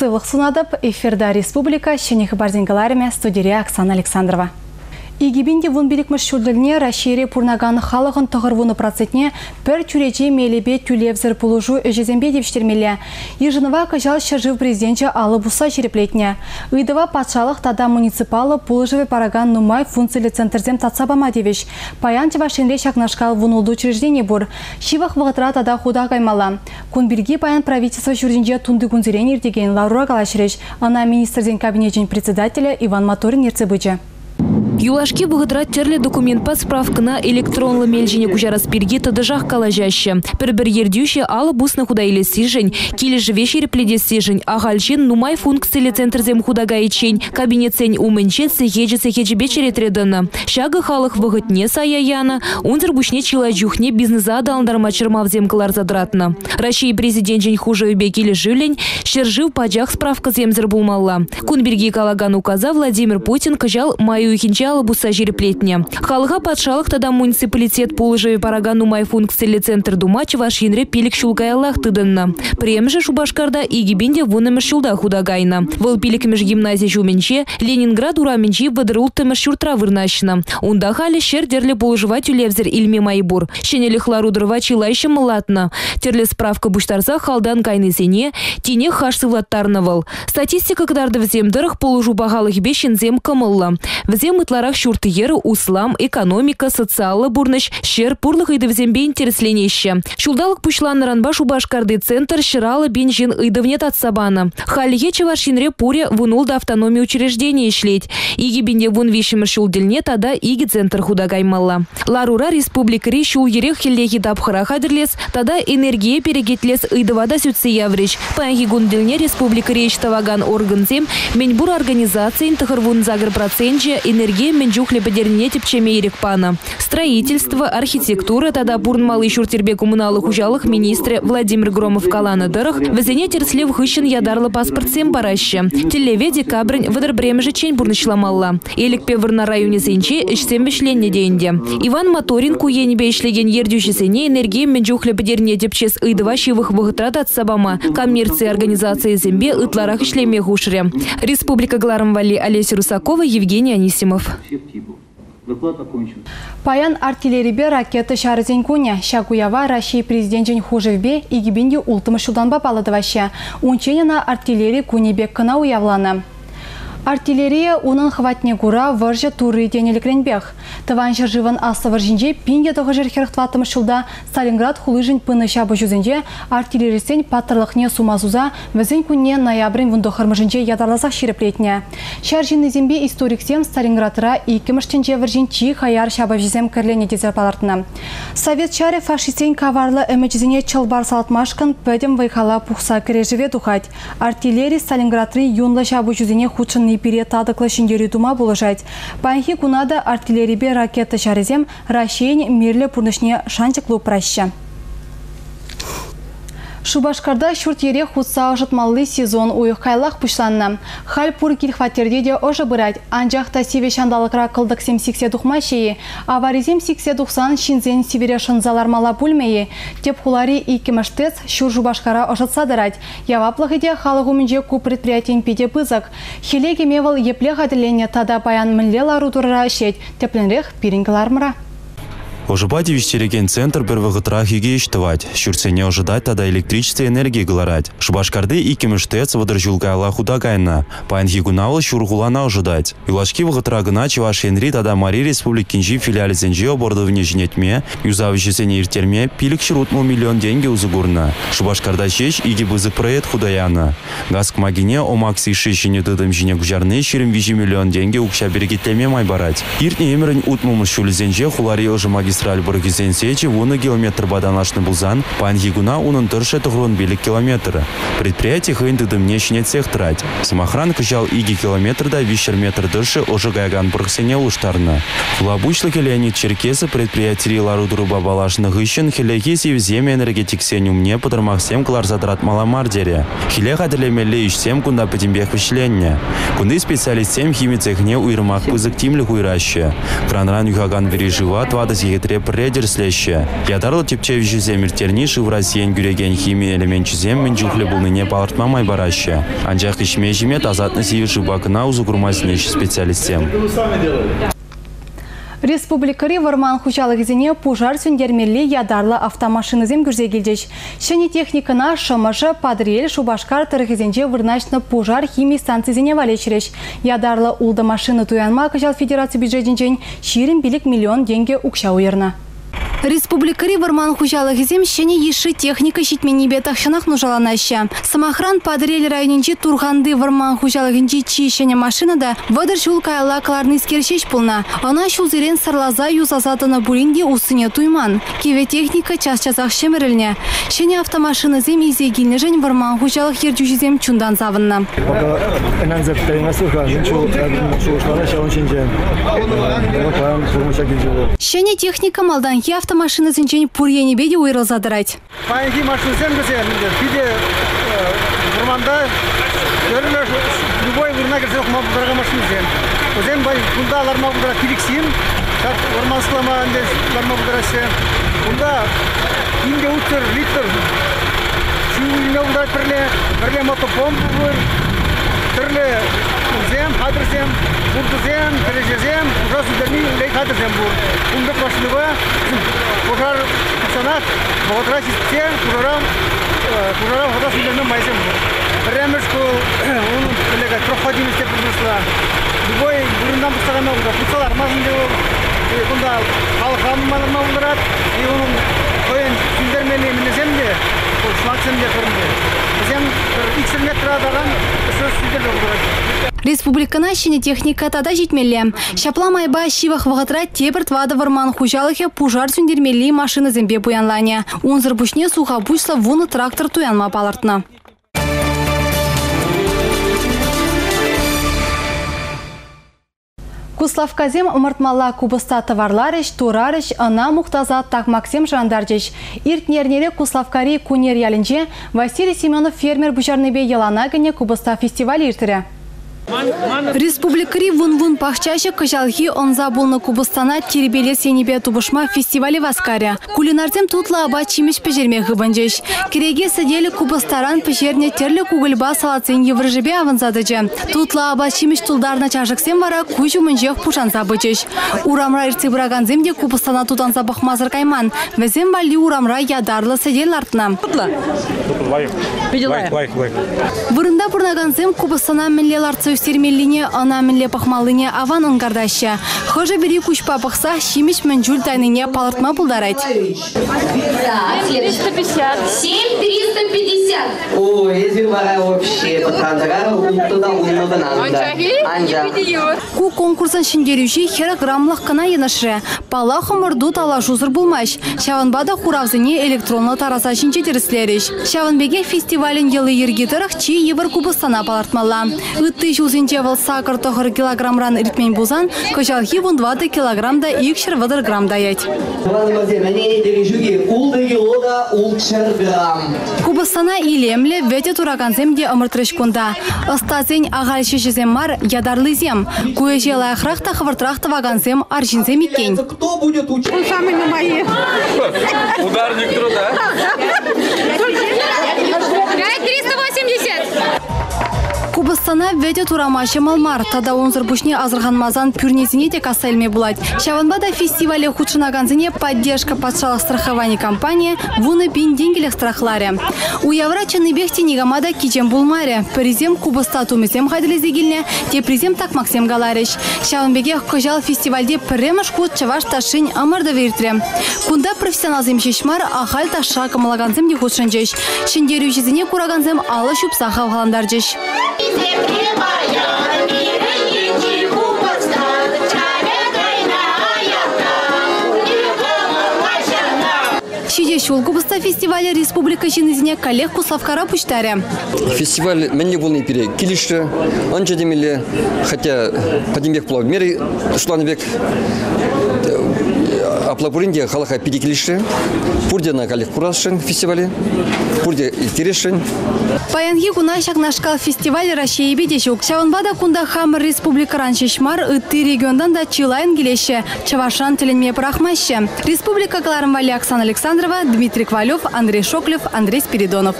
Сывлӑх сунатӑп. Эфирта республика ҫӗнӗ хыпарсен кӑларӑмӗ студире Оксана Александрова. 2015 ҫул тӗлне Раҫҫейре пурӑнакан халӑхӑн 90 процентне пӗр чӳрече мелӗпе тӳлевсӗр пулӑшу ӗҫӗсемпе тивӗҫтермелле. Йышӑнӑва кӑҫал ҫӗршыв президенчӗ алӑ пусса ҫирӗплетнӗ. Ыйтӑва патшалӑх тата муниципаллӑ пулӑшӑвӗ паракан нумай функциллӗ центрсем татса пама тивӗҫ. Паян Чӑваш Енре ҫакнашкал вунултӑ учреждени пур. Ҫывӑх вӑхӑтра тата хута каймалла. Кун пирки паян правительство ҫуртӗнче тунтикунсерен иртекен ларура калаҫрӗҫ. Ӑна Министрсен Кабинечӗн председателӗ Иван Моторин ертсе пычӗ. Юлашки вӑхӑтра тӗрлӗ документпа справкӑна электронлӑ мел ҫине куҫарас пирки тӑтӑшах калаҫаҫҫӗ. Пӗр-пӗр ертӳҫӗ алӑ пуснӑ хута илессишӗн, килӗшӗве ҫирӗплетессишӗн ахаль ҫын нумай функциллӗ центрсем хута кайиччен кабинетсен умӗнче сехечӗ-сехечӗпе черетре тӑнӑ. Ҫакӑ халӑх вӑхӑтне сая янӑ, унсӑр пуҫне чылай чухне бизнеса аталантарма чӑрмавсем кӑларса тӑратнӑ. Раҫҫей Президенчӗн хушӑвӗпе килӗшӳллӗн ҫӗршыв пачах справкӑсемсӗр пулмалла. Кун пирки калакан указа Владимир Путин кӑҫал май уйӑхӗнче алӑ пусса ҫирӗплетнӗ. Халӑха патшалӑх тата муниципалитет пулӑшӑвӗ паракан нумай функциллӗ центр тума Чӑваш Енре пилӗк ҫул каяллах тытӑннӑ. Пӗрремӗшӗ Шупашкарта 2010-мӗш ҫулта хута кайнӑ. Вӑл пилӗкмӗш гимнази ҫумӗнче Ленинград урамӗнчи 36-мӗш ҫуртра вырнаҫнӑ. Унта халӗ ҫӗр тӗрлӗ пулӑшӑва тӳлевсӗр илме май пур. Ҫӗнӗлӗх лару-тӑрӑва чылай ҫӑмӑллатнӑ. Тӗрлӗ справка пуҫтарса халтан кайнисене тинех хаш сывлаттарнӑ вӑл. Статистика кӑтартӑвӗсем тӑрӑх пулӑшу пахалӑхӗпе ҫынсем кӑмӑллӑ. Вӗсем ытларах ҫурт-йӗр, услам, экономика, социаллӑ пурнӑҫ, ҫӗр, пурлӑх ыйтӑвӗсемпе интересленеҫҫӗ. Ҫулталӑк пуҫланнӑранпа Шупашкарти центр 150 пин ҫын ыйтӑвне татса панӑ. Хальлӗхе Чӑваш Енре пурӗ 16 автономи учрежденийӗ ӗҫлет. 2013-мӗш ҫул тӗлне тата икӗ центр хута каймалла. Ларура республикӑри ҫул-йӗре хӗллехи тапхӑра хатӗрлес тата энергие перекетлес ыйтӑва та сӳтсе яврӗҫ. Паянхи кун тӗлне республикӑри ӗҫ тӑвакан органсем мӗнпур организацийӗн 98 проценчӗ энергие мӗн чухлӗ пӗтернине тӗпчеме ирӗк панӑ. Строительство, архитектура тата пурӑнмалли ҫурт-йӗрпе коммуналлӑ хуҫалӑх министрӗ Владимир Громов каланӑ тӑрӑх, вӗсене тӗрӗслев хыҫҫӑн ятарлӑ паспортсем параҫҫӗ. Тӗллеве декабрӗн 31-мӗшӗччен пурнӑҫламалла. Элӗкпе Вӑрнар районӗсенче ӗҫсем вӗҫленнӗ те ӗнтӗ. Иван Моторин ку енӗпе ӗҫлекен ертӳҫӗсене энергие мӗн чухлӗ пӗтернине тӗпчес ыйтӑва ҫывӑх вӑхӑтра татса пама, коммерци организацийӗсемпе ытларах ӗҫлеме хушрӗ. Республика кӑларӑм валли Олеся Русакова, Евгений Анисимов. Паян артиллерипе ракета ҫарӗсен кунӗ. Ҫак уява Раҫҫей Президенчӗн хушӑвӗпе 2006 ҫултанпа паллӑ тӑваҫҫӗ. Унччен ӑна артиллери кунӗ пек кӑна уявланӑ. Артиллерие унӑн хӑватне кура вӑрҫӑ турри тенӗ ӗлӗкренпех. Тӑван ҫӗршывӑн Аслӑ вӑрҫинче 1944 ҫулта Сталинград хулишӗн пынӑ ҫапӑҫусенче артиллеристсен паттӑрлӑхне сума суса вӗсен кунне ноябрӗн 19-мӗшӗнче ятарласах ҫирӗплетнӗ. Ҫар ҫыннисемпе историксем Сталинградра Иккӗмӗш тӗнче вӑрҫин чи хаяр ҫапӑҫусем кӗрленӗ тесе палӑртнӑ. Совет ҫарӗ фашистсен каварлӑ ӗмӗчӗсене чӑл-пар салатмашкӑн пӗтӗм вӑй-хала пухса кӗрешӗве тухать. Артиллери Сталинградри юнлӑ ҫапӑҫусене хутшӑнни пире татӑклӑ ҫӗнтерӳ тума пулӑшать. Паянхи куна та артиллерипе ракета ҫарӗсем Раҫҫейӗн мирлӗ пурнӑҫне шанчӑклӑ упраҫҫӗ. Шупашкарта ҫурт-йӗре хутса ӑшӑтмалли сезон уйӑх каяллах пуҫланнӑ. Халь пур кил-хваттерте те ӑшӑ пырать, анчах та сивӗ ҫанталӑкра кӑлтӑксем сиксе тухмаҫҫӗ-и? Аварисем сиксе тухсан ҫынсен сивӗре шӑнса лармалла пулмӗ-и? Тӗп хулари иккӗмӗш ТЭЦ ҫур Шупашкара ӑшӑтса тӑрать. Яваплӑхӗ те халӑх умӗнче ку предприятин питӗ пысӑк. Хӗле кӗме вӑл епле хатӗрленнӗ тата паян мӗнле лару-тӑрура ӗҫлет, тӗплӗнрех пирӗн кӑларӑмра. Ӑшӑпа тивӗҫтерекен центр пӗр вӑхӑтрах икӗ ӗҫ тӑвать, ҫуртсене ӑшӑтать тата электричество энергийӗ кӑларать. Шупашкарти иккӗмӗш ТЭЦ 30 ҫул каялла хута кайнӑ. Паянхи куна вӑл ҫур хулана ӑшӑтать. Юлашки вӑхӑтра кӑна Чӑваш Енри тата Мари Республикинчи филиалӗсенче оборудование ҫӗнетме, юсав ӗҫӗсене ирттерме 560 миллион тенкӗ усӑ курнӑ. Шупашкарта ҫеҫ икӗ пысӑк проект хута янӑ. Газ кӑмакине Омакс йышши ҫӗнӗ тытӑм ҫине куҫарни 23 миллион тенкӗ укҫа перекетлеме май парать. Иртнӗ ӗмӗрӗн 60-мӗш ҫулӗсенче хулари ӑшӑ магистраль пӑрӑхӗсен сечӗ вунӑ километрпа танлашнӑ пулсан, паянхи куна унӑн тӑршшӗ 95 километр. Предприяти хӑйӗн тытӑмне ҫӗнетсех тӑрать. Сӑмахран, кӑҫал 2 километр та 300 метр тӑршшӗ ӑшӑ каякан пӑрӑхсене улӑштарнӑ. Хула пуҫлӑхӗ Леонид Черкесов предприятири лару-тӑрупа паллашнӑ хыҫҫӑн хӗллехи сивӗсем энергетиксен умне пӑтӑрмахсем кӑларса тӑратмалла мар терӗ. Хӗле хатӗрлемелли ӗҫсем кунта пӗтӗмпех вӗҫленнӗ. Кунти специалистсем хими цехне уйрӑмах пысӑк тимлӗх уйӑраҫҫӗ. Кранран юхакан вӗри шыва тӑватӑ сехет. сехетре пӗрре тӗрӗслеҫҫӗ. Ятарлӑ тӗпчевҫӗсем ирттерни шывра сиен кӳрекен хими элеменчӗсем мӗн чухлӗ пулнине палӑртма май параҫҫӗ. Анчах ӗҫме-ҫиме тасатнӑ сивӗ шывпа кӑна усӑ курма сӗнеҫҫӗ специалистсем. Республикӑри вӑрман хуҫалӑхӗсене пушар сӳнтермелли ятарлӑ автомашинӑсем кӳрсе килчӗҫ. Ҫӗнӗ техникӑна Шӑмӑршӑ, Патӑрьел, Шупашкар тӑрӑхӗсенче вырнаҫнӑ пушар хими станцисене валеҫрӗҫ. Ятарлӑ ултӑ машина туянма кӑҫал федераци бюджетӗнчен 25 миллион тенкӗ укҫа уйӑрнӑ. Республикӑри вӑрман хуҫалӑхӗсем ҫӗнӗ йышши техника ҫитменнипе тахҫанах нушаланаҫҫӗ. Сӑмахран, Патӑрьел районӗнчи Турханти вӑрман хуҫалӑхӗнчи чи ҫӗнӗ машина та 30 ҫул каялла кӑларнискер ҫеҫ пулнӑ. Ӑна ҫулсерен сӑрласа, юсаса тӑнӑ пулин те уссине туйман. Кивӗ техника час-часах ҫӗмӗрӗлнӗ. Ҫӗнӗ автомашинӑсем илсе килнӗшӗн вӑрман хуҫалӑх ертӳҫисем чунтан савӑннӑ. Ҫӗнӗ техника малтанхи автомашинӑсенчен пур енӗпе те уйрӑлса тӑрать. Паянхи машинӑсем вӗсем питӗ вӑрманта тӗрлӗ любой вырӑна кӗрсе тухма пултаракан машинӑсем. Вӗсем кунта ларма пултарать пилӗксем, ҫак вӑрман сыхлама ларма пултараҫҫӗ. Кунта инке ултҫӗр литр шыв илме пултарать пӗрле, пӗрле мотопомпа пур, тӗрлӗ кунсем, хатӗрсем, пуртӑсем, кӗреҫесем, пушар сӳнтерни хатӗрсем пур. Ун пек машинӑпа пушар тухсанах вӑхӑтра ҫитсе пушара пушара вӑхӑтра сӳнтерме майсем пур. Пӗрремӗш ку унӑн проходимость те пурнӑҫла. Любой вырӑнтан тухса кайма пултарать. Путса лармасӑн те вӑл кунта халӑхра нумайланма пултарать. И унӑн хӑйӗн сӳнтермелли мӗнӗсем те, шлангсем те пӗрӗнче. Вӗсем пӗр иксӗр метра таран сӳнтерме пултараҫҫӗ. Республикӑна ҫӗнӗ техника тата ҫитмелле. Ҫапла майпа ҫывӑх вӑхӑтра тепӗр тӑватӑ вӑрман хуҫалӑхӗ пушар сӳнтермелли машинӑсемпе пуянланӗ. Унсӑр пуҫне суха пуҫлӑ 10 трактор туянма палӑртнӑ. Куславккасем ӑмӑртмалла купӑста тӑварларӗҫ, турарӗҫ, ӑна мухтаса такмаксем шӑрантарчӗҫ. Иртнӗ эрнере Куславккари Кунер ялӗнче Василий Семенов фермер пуҫарнипе йӑлана кӗнӗ купӑста фестивалӗ иртрӗ. Республикӑри вун-вун пахчаҫӑ кӑҫалхи ӑнса пулнӑ купӑстана тирпейлес енӗпе тупӑшма фестивале васкарӗ. Кулинарсем тутлӑ апат-ҫимӗҫ пӗҫерме хыпӑнчӗҫ. Кӗреке сӗтелӗ купӑстаран пӗҫернӗ тӗрлӗ кукӑльпа салатсен йывӑрӑшӗпе авӑнса тӑчӗ. Тутлӑ апат-ҫимӗҫ тултарнӑ чашӑксем вара куҫ умӗнчех пушанса пычӗҫ. Урамра иртсе пыракансем те купӑстана тутанса пӑхмасӑр кайман. Вӗсем валли урамра ятарлӑ сӗтел лартнӑ. Лайӑх. Питӗ лайӑх. Лайӑх, лайӑх. Вырӑнта пурӑнакансем купӑстана мӗнле лартса ӳстермеллине, ӑна мӗнле пӑхмаллине аван ӑнкартаҫҫӗ. Хӑшӗ-пӗри куҫпа пӑхса ҫимӗҫ мӗн чуль тайнине палӑртма пултарать. 350. 7 350. Ой, эсир вара вообще пӑтрантӑра улттӑ та 10 кӑна. Анчах. Ку конкурсӑн ҫӗнтерӳҫи 40 граммлӑх кӑна йӑнӑшрӗ. Паллах, ӑмӑрту талашусӑр пулмасть. Ҫавӑнпа та хуравсене электронлӑ тараса ҫинче тӗрӗслерӗҫ. Ҫавӑн пекех фестивалӗн йӑли-йӗрки тӑрӑх чи йывӑр купӑстана палӑртмалла. Ытти ҫулсенче вӑл 8-9 килограммран иртмен пулсан, кӑҫалхи 14 килограмм та 230 грамм таять. Тӑванӑмӑрсем, ӗненетӗр-и ҫук-и? 6 кило та 600 грамм. Купӑстана илемлӗ, вӗтӗ туракансем те ӑмӑртрӗҫ кунта. Ӑстасен ахаль ҫӗҫӗсем мар, ятарлисем. Ку ӗҫе лайӑхрах та хӑвӑртрах тӑвакансем арҫынсем иккен. Кто будет учить? Он самый на моей. Ударник труда. 5 380. Купӑстана вӗтӗ турама ҫӑмӑл мар. Тата унсӑр пуҫне асӑрханмасан пӳрнесене те касса илме пулать. Ҫавӑнпа та фестивале хутшӑнакансене «Поддержка» патшалӑх страховани компанийӗ 10 000 тенкӗлӗх страхларӗ. Уявра чӑннипех те никама та кичем пулмарӗ. Пӗрисем купӑста тумӗсем хатӗрлесе килнӗ, теприсем такмаксем каларӗҫ. Ҫавӑн пекех кӑҫал фестивальте пӗрремӗш хут чӑваш ташшин ӑмӑртӑвӗ иртрӗ. Кунта профессионалсем ҫеҫ мар, ахаль ташша кӑмӑллакансем те хутшӑнчӗҫ. Ҫӗнтерӳҫӗсене куракансем алӑ ҫупса хавхалантарчӗҫ. Хисепре паян пирӗн енчи купӑста, чапӗ кайнӑ аякка, пурте кӑмӑллаҫ ӑна. Ҫитес ҫул купӑста фестивалӗ республика ҫыннисене каллех Куславккара пуҫтарӗ. Фестиваль мӗнле пулни пире килӗшрӗ, ӑнчӗ темелле, хотя пӗтӗмпех пулать. Меры шутланӑ пек. Апла пулин те халӑха питӗ килӗшрӗ. Пурте ӑна каллех курасшӑн фестивале, пурте ирттересшӗн. Паянхи куна ҫакнашкал фестиваль Раҫҫейӗпе те ҫук. Ҫавӑнпа та кунта хамӑр республикӑран ҫеҫ мар, ытти регионтан та чылайӑн килеҫҫӗ. Чӑвашран тӗлӗнме пӑрахмаҫҫӗ. Республика кӑларӑм валли Оксана Александрова, Дмитрий Ковалев, Андрей Шоклев, Андрей Спиридонов.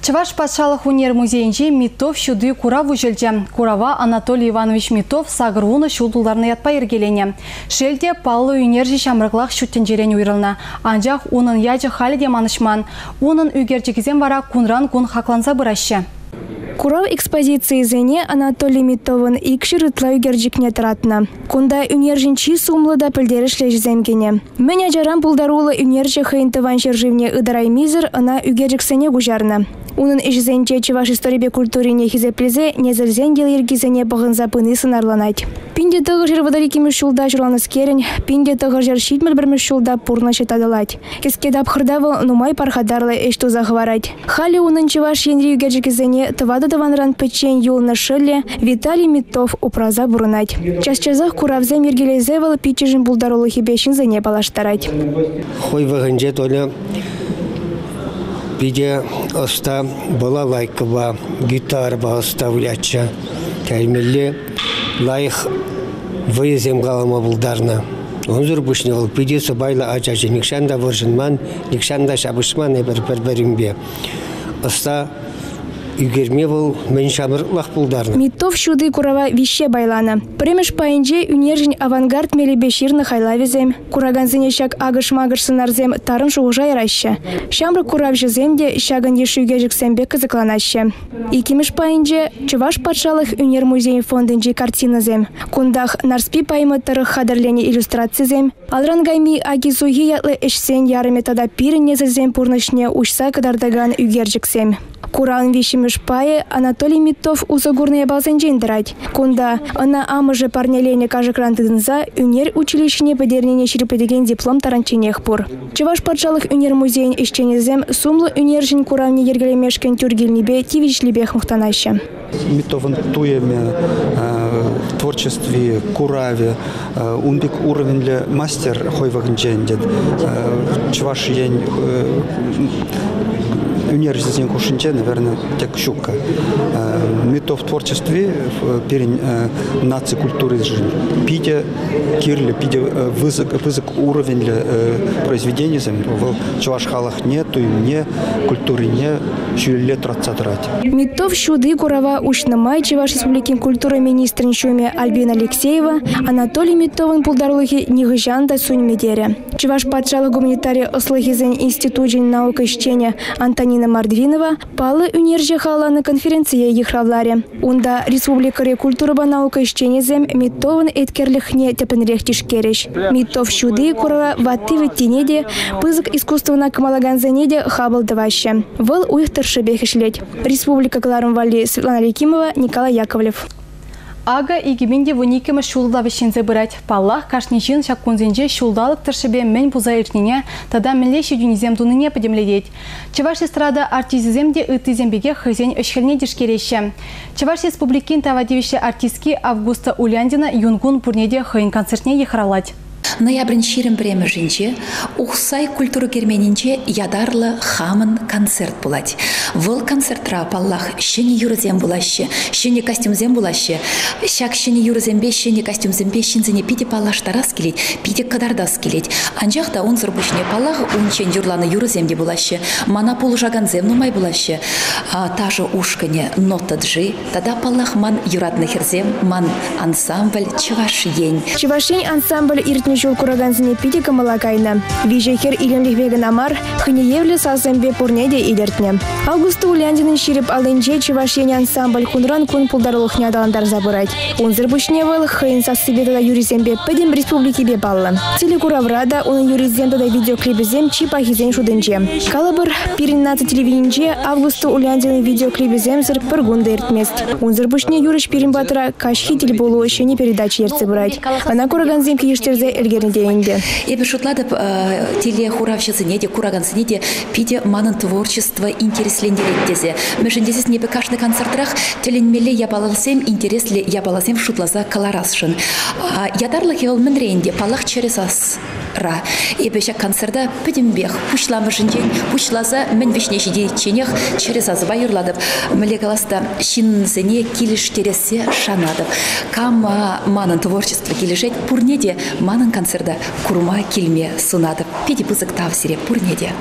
Чӑваш патшалӑх ӳнер музейӗнче Миттов ҫути курав уҫӑлчӗ. Курава Анатолий Иванович Миттов 80 ҫул тултарнӑ ятпа йӗркеленӗ. Шел те, паллӑ ӳнерҫӗ ҫамрӑклах ҫут тӗнчерен уйрӑлнӑ. Анчах унӑн ячӗ халӗ те манӑҫман. Унӑн ӳкерчӗкӗсем вара кунран-кун хакланса пыраҫҫӗ. Курав экспозицийӗсене Анатолий Миттовӑн 200 ытла ӳкерчӗкне тӑратнӑ. Кунта ӳнерҫӗн чи сумлӑ та пӗлтерӗшлӗ ӗҫӗсем кӗнӗ. Мӗн ачаран пултаруллӑ ӳнерҫӗ хӑйӗн тӑван ҫӗршывне ытараймисӗр ӑна ӳкерчӗксене куҫарнӑ. Унӑн ӗҫӗсенче чӑваш историпе культурине хисеплесе несӗлсен йӑли-йӗркисене пӑхӑнса пыни сӑнарланать. 1932 ҫулта ҫуралнӑскерӗн 1971 ҫулта пурнӑҫӗ татӑлать. Кӗске тапхӑрта вӑл нумай пархатарлӑ ӗҫ туса хӑварать. Халӗ унӑн Чӑваш Енри ӳкерчӗкӗсене тӑватӑ тӑванран пӗччен юлнӑ шӑллӗ Виталий Миттов упраса пурӑнать. Час-часах куравсем йӗркелесе вӑл пиччӗшӗн пултарулӑхӗпе ҫынсене паллаштарать. Хӑй вӑхӑтӗнче Толя питӗ ӑста балалайкӑпа, гитарӑпа ӑста вылятчӗ. Тӗлӗнмелле лайӑх вӑйӑсем калама пултарнӑ. Унсӑр пуҫне вӑл питӗ сӑпайлӑ ачаччӗ. Нихҫан та вӑрҫӑнман, нихҫан та ҫапӑҫман эпир пӗр-пӗринпе. Ӑста ӳкерме вӑл мӗн ҫамрӑклах пултарнӑ. Миттов ҫути курава виҫҫе пайланӑ. Пӗрремӗш пайӗнче ӳнерҫӗн авангард мелӗпе ҫырнӑ хайлавӗсем. Куракансене ҫак акӑш-макӑш сӑнарсем тарӑн шухӑша яраҫҫӗ. Ҫамрӑк куравҫӑсем те ҫакӑн йышши ӳкерчӗксемпе кӑсӑкланаҫҫӗ. Иккӗмӗш пайӗнче Чӑваш патшалӑх ӳнер музейӗн фондӗнчи картинӑсем. Кунтах Нарспи поэма тӑрӑх хатӗрленӗ иллюстрацисем, Алран кайми аки-сухи ятлӑ ӗҫсен ярӑмӗ тата пирӗн несӗлсен пурнӑҫне уҫса кӑтартакан ӳкерчӗксем. Куравӑн виҫҫӗмӗш пайӗ Анатолий Миттов усӑ курнӑ япаласенчен тӑрать. Кунта ӑна амӑшӗ парнеленӗ кашӑкран тытӑнса ӳнер училищине пӗтернине ҫирӗплетекен диплом таранчченех пур. Чӑваш патшалӑх ӳнер музейӗн ӗҫченӗсем сумлӑ ӳнерҫӗн куравне йӗркелемешкӗн тӳр килнипе тивӗҫлипех мухтанаҫҫӗ. Миттовӑн туйӑмӗ, творчестви, куравӗ, ун пек уровеньлӗ мастер хӑй вӑхӑтӗнче ӗнтӗ Чӑваш Ен ӳнерҫӗсен хушшинче, наверное, тек ҫук. Миттов творчестви пирӗн наци культуришӗн питӗ кирлӗ, питӗ пысӑк уровеньлӗ произведенисем. Вӑл чӑваш халӑхне, туйӑмне, культурине ҫӳлелле тӑратса тӑрать. Миттов ҫути курава уҫнӑ май Чӑваш Республикин культура министрӗн ҫумӗ Альбина Алексеева Анатолий Миттовӑн пултарулӑхӗ нихӑҫан та сӳнмӗ терӗ. Чӑваш патшалӑх гуманитари ӑслӑхӗсен институчӗн наука ӗҫченӗ Антонина Мордвинова паллӑ ӳнерҫӗ халалланӑ конференцие йыхравларӗ. Унта республикӑри культурӑпа наука ӗҫченӗсем Миттовӑн еткерлӗхне тӗплӗнрех тишкерӗҫ. Миттов ҫути курава ватти-вӗттине те, пысӑк искусствӑна кӑмӑллакансене те хапӑл тӑваҫҫӗ. Вӑл уйӑх тӑршшӗпех ӗҫлет. Республика кӑларӑм валли Светлана Якимова, Николай Яковлев. Акӑ 2012-мӗш ҫул та вӗҫленсе пырать. Паллах, кашни ҫын ҫак кунсенче ҫулталӑк тӑршшӗпе мӗн пулса иртнине тата мӗнле ҫитӗнӳсем тунине пӗтӗмлетет. Чӑваш эстрада артисчӗсем те ыттисем пекех хӑйсен ӗҫ-хӗлне тишкереҫҫӗ. Чӑваш Республикин тава тивӗҫлӗ артистки Августа Уляндина юнкун пурне те хӑйӗн концертне йыхравлать. Ноябрӗн 21-мӗшӗнче Ухсай культура керменӗнче ятарлӑ хамӑн концерт пулать. Вӑл концертра, паллах, ҫӗнӗ юрӑсем пулаҫҫӗ, ҫӗнӗ костюмсем пулаҫҫӗ. Ҫак ҫӗнӗ юрӑсемпе, ҫӗнӗ костюмсемпе ҫынсене питӗ паллаштарас килет, питӗ кӑтартас килет. Анчах та унсӑр пуҫне, паллах, унччен юрланӑ юрӑсем те пулаҫҫӗ. Мана пулӑшакансем нумай пулаҫҫӗ. Ташӑ ушкӑнӗ «Нота Джи» тата, паллах, ман юратнӑ хӗрсем, ман ансамбль «Чӑваш Ен». Чӑваш Ен ансамбль иртнӗ ҫул куракансене питӗ кӑмӑла кайнӑ. Виҫӗ хӗр илемлӗхпе кӑна мар, хӑйне евӗрлӗ сасӑсемпе пурне те илӗртнӗ. Августа Уляндинӑн ҫирӗп аллинче Чӑваш Ен ансамбль кунран-кун пултарулӑхне аталантарса пырать. Унсӑр пуҫне вӑл хӑйӗн сассипе тата юррисемпе пӗтӗм республикипе паллӑ. Телекуравра та унӑн юррисем тата видеоклипӗсем чи пахисен шутӗнче. Калӑпӑр, пирӗн наци телевиденинче Августа Уляндинӑн видеоклипӗсемсӗр пӗр кун та иртмест. Унсӑр пуҫне юрӑҫ пирӗн патра каҫхи тӗлпулу ҫӗнӗ передача ертсе пырать. Ӑна куракансем килӗштерсе ӗлкӗрнӗ те ӗнтӗ. Эпӗ шутлатӑп, телехуравҫӑсене те, куракансене те питӗ манӑн творчество интереслентерет тесе. Мӗншӗн тесессӗн эпӗ кашни концертрах тӗлӗнмелле япаласем, интереслӗ япаласем шутласа кӑларасшӑн. Ятарлӑхӗ вӑл мӗнре ӗнтӗ? Паллах, чӗрӗ сас. Ра. Эпӗ ҫак концерта пӗтӗмпех пуҫламӑшӗнчен пуҫласа мӗн вӗҫне ҫитичченех чӗрӗ сасӑпа юрлатӑп. Мӗнле калас та, ҫынсене килӗштерессе шанатӑп. Кама манӑн творчество килӗшет, пурне те манӑн концерта курма килме сунатӑп. Питӗ пысӑк тав сире пурне те.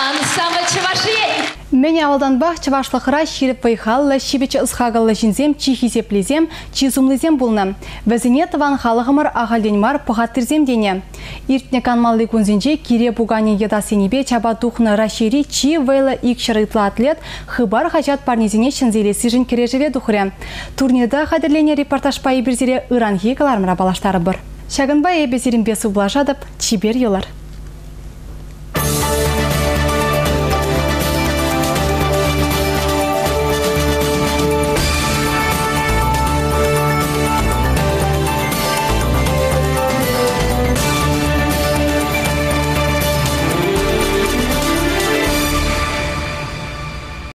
Ансамбль Чӑваш Ен! Мӗн авалтанпах чӑвашлӑхра ҫирӗп вӑй-халлӑ, ҫивӗч ӑс-хакӑллӑ ҫынсем чи хисеплисем, чи сумлисем пулнӑ. Вӗсене тӑван халӑхӑмӑр ахальтен мар пӑхаттирсем тенӗ. Иртнӗ канмалли кунсенче кире пуканӗ йӑтас енӗпе чапа тухнӑ Раҫҫейри чи вӑйлӑ 200 ытла атлет Хыпар хаҫат парнисене ҫӗнсе илессишӗн кӗрешӗве тухрӗ. Турнирта хатӗрленӗ репортажпа эпир сире ыранхи кӑларӑмра паллаштарӑпӑр. Ҫакӑнпа эпӗ сирӗнпе сывпуллашатӑп. Чипер юлӑр!